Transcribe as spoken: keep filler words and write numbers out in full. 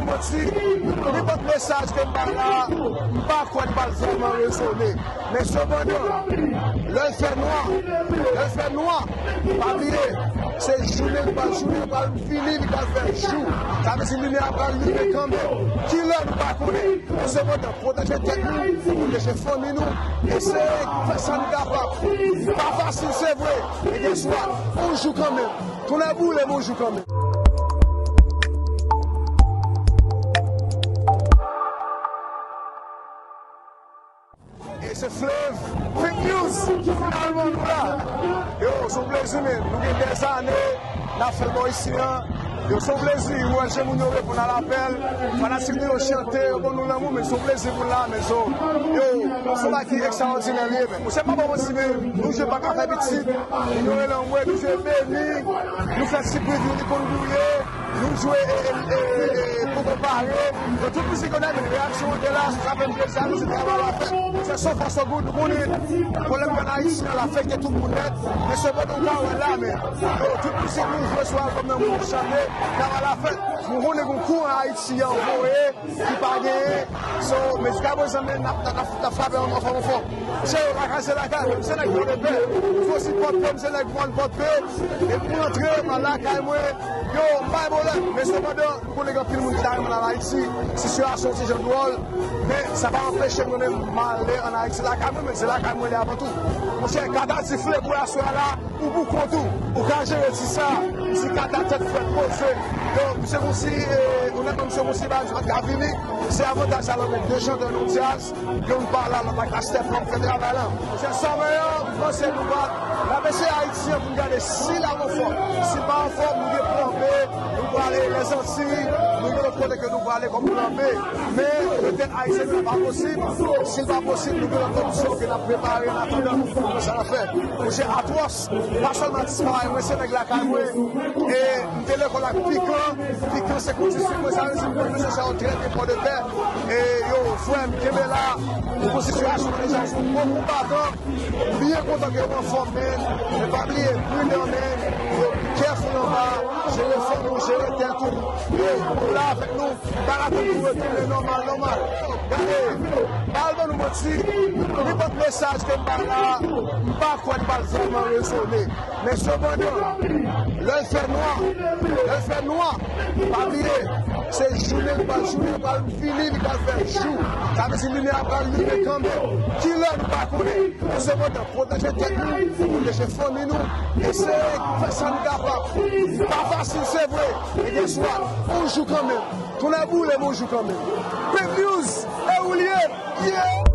Manti, nenpòt mesaj ke m bay la, m pa kwè l pral vrèman rezone. Men sepandan, lè l fè nwa, lè l fè nwa, pa bliye, se jounen li pral, jounen pral fini, li pral fè jou. Sa vle di limyè a pral limen kanmenm. Kilè nou pa konnen. Men sepandan, pwoteje tèt nou, pwoteje fanmi nou, eseye fè sa n kapab. Pa fasil, se vre, men guess what? On jou kanmenm. Tounen boule, men on jou kanmenm. E se Flav, Fake News, finalman nou la. Yo, se yon plezi, men nou gen dèzane n ap fè l bò isi an. Yo, se yon plezi, ou wè jan moun yo reponn a lapèl. Fanatik nou yo chante, yo ban nou lanmou, men se yon plezi pou n la, men so, yo, se yon bagay ki ekstraòdinè li ye, men. Monchè, pa ba w manti, men nou jwe pa ka fè pitit. Nou rele anmwe, nou jwe beni, nou fè ti preview li konn gouye, nou jwe e, e, e, e, poko pare. Yo, tout mizik yo nan men, reyaksyon an te la, sa fè m plezi, nou se travay la fèt. Se so far so good, nou konnen pwoblèm ann Ayiti an, l afekte tout moun nèt, men sepandan, ou ka wè la, men, yo, tout mizik nou jwe sou albòm nan, moun chante, travay la fèt. Nou konnen gon kou ann Ayiti an voye, ki pa genyen. So, men jiska prezan, men n ap, n ap, n ap frape anfòm, anfòm. Se yo lakay, se lakay, men se nèg Pòdepè. Fò si Pòdepè, men se nèg mòn Pòdepè. Epi mwen antre nan lakay mwen, yo, m pa gen pwoblèm. Men sepandan, nou konnen gen anpil moun ki ta renmen al Ayiti. Sitiyasyon se jan dwòl. Men sa pa anpeche m renmen m ale ann Ayiti lakay mwen, men se lakay mwen li avan tou. Monchè, Kata ti Flav pou aswè a la. Ou pou kont ou, ou ka jere ti sa, ti Kata tèt frèt poze. Yo, misye konsi, e, onètman, misye konsi bagay sa pa t ka vini. Se avantaj sa lè w gen de chantè nan yon djaz, youn pa la, lòt la ka step up, fè travay la. Se sòmè an, m panse nou bat. N ap eseye Ayiti an pou n gade si l ap anfòm. Si l pa anfòm, nou gen plan B, nou prale Lèzantiy, nou gen lòt kote ke nou prale kòm plan B. Men, petèt Ayiti an pa posib. Si l pa posib, nou gen lòt opsyon ke n ap prepare an atandan nou fè sa n ap fè. Monchè, Atwòs, pa sèlman atis parèy mwen, se nèg lakay mwen. E m te lekòl ak Pikan. Pikan se kondisip mwen, sa vle di m konn mesye sa yo trè byen, Pòdepè. E yo, frè m, kenbe la. Nou gon sitiyasyon deja, se yon bon konbatan. M byen kontan ke w anfòm, men. Men pa bliye, pridan, men. Yo, careful anba, jere fanmi w, jere tèt ou. E ou la avèk nou. Pa ka tann pou retounen nòmal, nòmal. Gade, pa al ban nou manti, nenpòt mesaj ke m bay la, m pa kwè l pral vrèman rezone. Men sepandan, lè l fè nwa, lè l fè nwa, pa bliye, se jounen li pral, jounen pral fini, li pral fè jou. Sa vle di limyè a pral limen kanmenm. Kilè nou pa konnen. Men sepandan, pwoteje tèt nou, pwoteje fanmi nou, eseye fè sa n kapab. Pa fasil, se vre, men guess what? On jou kanmenm. Tounen boule, men on jou kanmenm. Fake News, e ou l ye? Yeah!